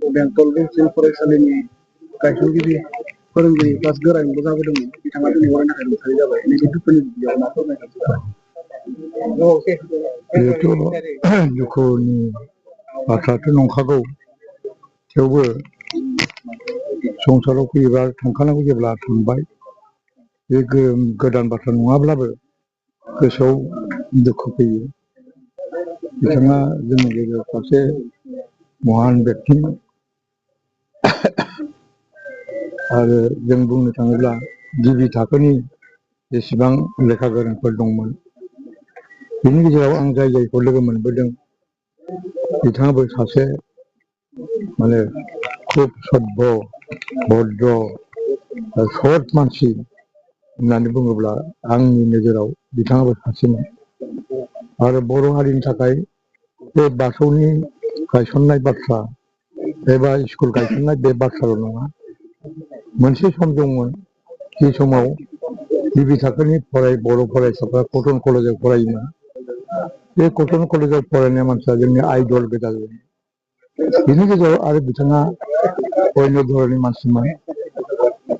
बेंटल बेंसिल फरायसालिनि गायसनगिरि फोरोंगिरि क्लास गोरायुंबो जाबोदोंमोन। बिथाङा दिनै अरायनि थाखाय रुंसारि जाबाय। नैबे दुखुनि बुब्लियाव मा फोरमायगोन? दुखुनि बाथ्राथ' नंखागौ, थेवबो संसाराव फैयोबा थांखानांगौ जेब्ला थांबाय, बे गोदान बाथ्रा नङाब्लाबो गोसोआव दुखु फैयो। बिथाङा जोंनि गेजेराव सासे महान बेक्तिमोन आरो जों बुंनो थाङोब्ला गिबि थाखोनि जेसेबां लेखा गोरोंफोर दंमोन, बिनि गेजेराव आं जाय जायखौ लोगो मोनबोदों, बिथाङाबो सासे माने खुब सभ्य भद्र सत मानसि होननानै बुङोब्ला आंनि नोजोराव बिथाङाबो सासेमोन। आरो बर' हारिनि थाखाय बे बाथौनि गायसननाय बाथ्रा एबा स्कुल गायसननाय बे बाथ्राल' नङा, मोनसे सम दंमोन जि समाव गिबि थाखोनि बर' फरायसाफ्रा कटन कलेजाव फरायोमोन। बे कटन कलेजाव फरायनाय मानसिया जोंनि आइडल गोजा। बिनि गेजेराव आरो बिथाङा अन्य धरननि मानसिमोन।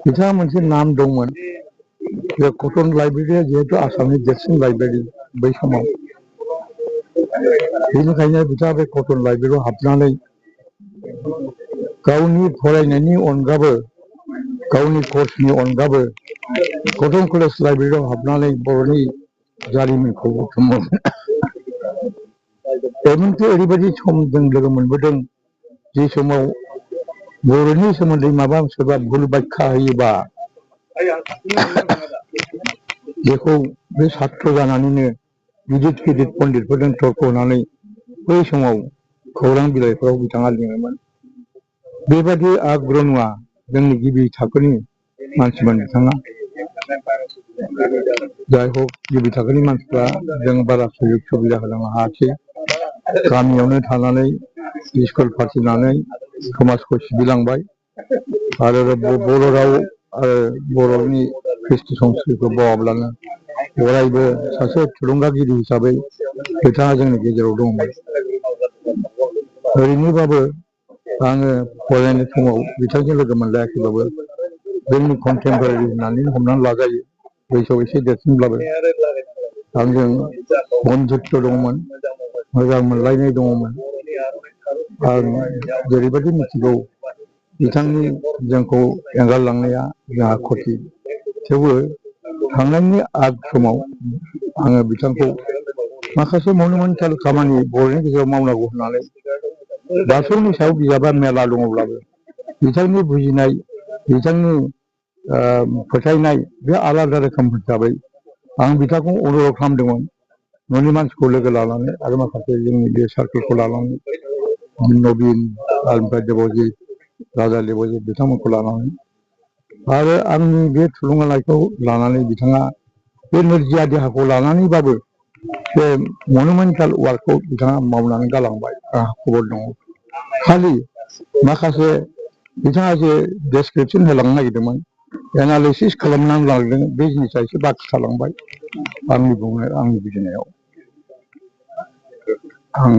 बिथाङा मोनसे नाम दंमोन, बे कटन लाइब्रेरिया जिहेतु आसामनि देरसिन लाइब्रेरि बै समाव, बेनिखायनो बिथाङा बे कटन लाइब्रेरियाव हाबनानै गावनि फरायनायनि अनगाबो, गावनि कर्सनि अनगाबो कटन कलेज लाइब्रेरियाव हाबनानै बर'नि जारिमिनखौ बुथुमोमोन। एमनकि ओरैबायदि सम जों लोगो मोनबोदों, जि समाव बर'नि सोमोन्दै माबा सोरबा भुल बायख्या होयोबा बेखौ बे सात्र जानानैनो गिदिर गिदिर पण्डितफोरजों तर्क होनानै बै समाव खौरां बिलाइफोराव बिथाङा लिङोमोन। बेबायदि आग्रनुआ जोंनि गिबि थाखोनि मानसिमोन बिथाङा। जाय हक गिबि थाखोनि मानसिफ्रा जों बारा सुजुग सुबिदा होनो हायासै। गामियावनो थानानै स्कुल फाथिनानै समाजखौ सिबिलांबाय आरो बर' राव आरो बर'नि कृष्टि संस्कृतिखौ बावाब्लानो अरायबो सासे थुलुंगागिरि हिसाबै बिथाङा जोंनि गेजेराव दंमोन। ओरैनोबाबो आङो फरायनाय समाव बिथांजों लोगो मोनलायाखैबाबो जोंनि कन्टेम्परारि होननानै हमनानै लाजायो। बैसोआव एसे देरसिनब्लाबो आंजों बन्धुत्व दंमोन, मोजां मोनलायनाय दङमोन। आं जेरैबायदि मिथिगौ बिथांनि जोंखौ एंगारलांनाया जोंहा खथि, थेवबो थांनायनि आग समाव आङो बिथांखौ माखासे मनुमेन्टेल खामानि बर'नि गेजेराव मावनांगौ होननानै, बाथौनि सायाव बिजाबा मेला दङब्लाबो बिथांनि बुजिनाय, बिथांनि फोथायनाय बे आलादा रोखोम हिसाबै आं बिथांखौ अनुरद खालामदोंमोन। न'नि मानसिखौ लोगो लानानै आरो माखासे जोंनि बे सार्कोलखौ लानानै नबिन ओमफ्राय देबजित, राजा देबजित बिथांमोनखौ लानानै आरो आंनि बे थुलुंगानायखौ लानानै बिथाङा बे नोरजिया देहाखौ लानानैबाबो बे मनुमेन्टेल वार्कखौ बिथाङा मावनानै गालांबाय। आंहा खबर दङ। खालि माखासे बिथाङा जे डेसक्रिपसन होलांनो नागिरदोंमोन, एनालिसिस खालामनानै लांदों, बे जिनिसा एसे बाखि थालांबाय आंनि बुजिनायाव। आं